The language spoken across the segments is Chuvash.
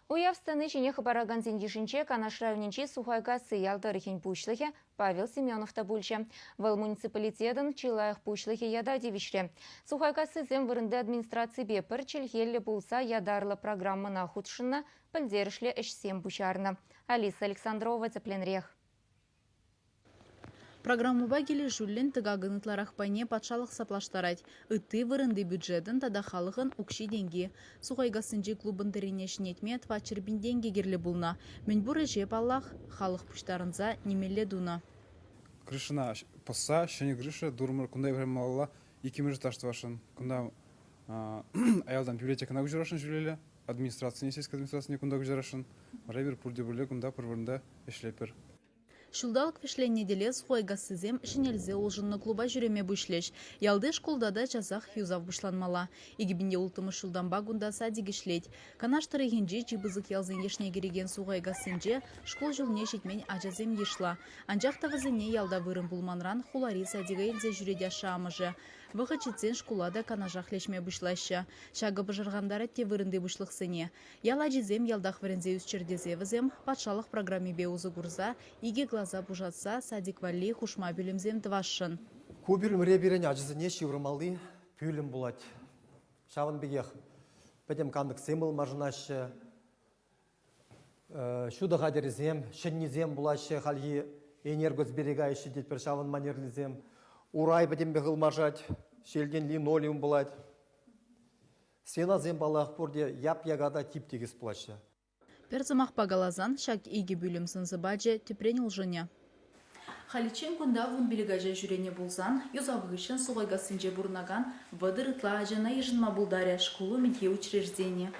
Уяв сцени ҫине хӑпаракансен йышӗнче Канаш районӗнчи Сухайкасси ял тӑрӑхӗн пуҫлӑхӗ Павел Семенов та пулчӗ. Вӑл муниципалитетӑн чи лайӑх пуҫлӑхӗ ята тивӗҫрӗ. Сухайкассисем вырӑнти администраципе пӗр чӗлхеллӗ пулса ятарлӑ программӑна хутшӑннӑ, пӗлтерӗшлӗ ӗҫсем пуҫарнӑ. Алиса Александрова тӗплӗнрех. Программӑпа килӗшӳллӗн тӑкакӑн ытларах пайне патшалӑх саплаштарать, ытти вырӑнти бюджетӑн тата халӑхӑн укҫи-тенки. Сухайкассинчи клубӑн тӑррине ҫӗнетме 400 пин тенкӗ кирлӗ пулнӑ. Мӗнпур ӗҫе, паллах, халӑх пуҫтарӑнса нимелле тунӑ. Крышӑна пӑсса ҫӗнӗ крыша турӑмӑр. Кунта эпир малалла иккӗмӗш этаж тӑвасшӑн. Кунта аялтан библиотекӑна куҫарасшӑн ҫӳлелле, администрацине, сельская администрацине кунта куҫарасшӑн. Вара эпир пурте пӗрле кунта пӗр вырӑнта ӗҫлетпӗр. Ҫулталӑк вӗҫленнӗ тӗле Сухайкассисем ҫӗнелсе улшӑннӑ клуба ҫӳреме пуҫлӗҫ. Ялти шкулта та часах юсав пуҫланмалла. 2006 ҫултанпа кунта садик ӗҫлет. Канаш тӑрӑхӗнчи чи пысӑк ялсен йышне кӗрекен Сухайкассинче шкул ҫулне ҫитмен ачасем йышлӑ. Анчах та вӗсене ялта вырӑн пулманран хулари садика илсе ҫӳрет ашшӗ-амӑшӗ. Вӑхӑт ҫитсен шкула та Канашах леҫме пуҫлаҫҫӗ. Ҫакӑ пӑшӑрхантарать те вырӑнти пуҫлӑхсене. Ял ачисем ялтах вӗренсе ӳсчӗр тесе вӗсем патшалӑх программипе усӑ курса икӗ класа пушатса садик валли хушма пӳлӗмсем тӑвасшӑн. Ку пӳлӗмре пирӗн ачасене ҫывӑрмалли пӳлӗм пулать. Ҫавӑн пекех пӗтӗм кантӑксем ылмашӑнаҫҫӗ, ҫутӑ хатӗрӗсем, ҫӗннисем пулаҫҫӗ хальхи энергосберегающий тетпӗр ҫавӑн манерлисем. Урай пӗтӗмпех ылмашать, ҫелтен линолеум пулать. Стенасем, паллах, пурте яп-яка та тип-тикӗс пулаҫҫӗ. Пӗр сӑмахпа каласан, ҫак икӗ пӳлӗм сӑн-сӑпачӗ тӗпрен улшӑнӗ. Халиччен кунта 15 ача ҫӳренӗ пулсан, юсав хыҫҫӑн Сухайкассинче пурӑнакан 30 ытла ачана йышӑнма пултарӗ шкул умӗнхи учреждени.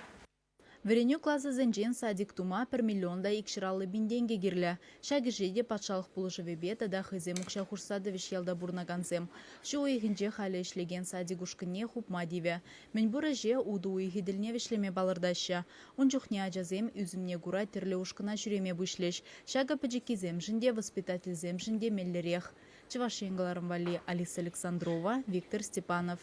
Вӗренӳ класӗсенчен садик тума пӗр миллион та 250 пин тенкӗ кирлӗ. Ҫак ӗҫе те патшалӑх пулӑшӑвӗпе тата хӑйсем укҫа хушса тӑвӗҫ ялта пурӑнакансем. Ҫу уйӑхӗнче халӗ ӗҫлекен садик ушкӑнне хупма тивӗ. Мӗнпур ӗҫе утӑ уйӑхӗ тӗлне вӗҫлеме палӑртаҫҫӗ. Ун чухне ачасем ӳсӗмне кура тӗрлӗ ушкӑна ҫӳреме пуҫлӗҫ. Ҫакӑ пӗчӗккисемшӗн те, воспитательсемшӗн те меллӗрех. Чӑваш Ен кӑларӑм валли Алиса Александрова, Виктор Степанов.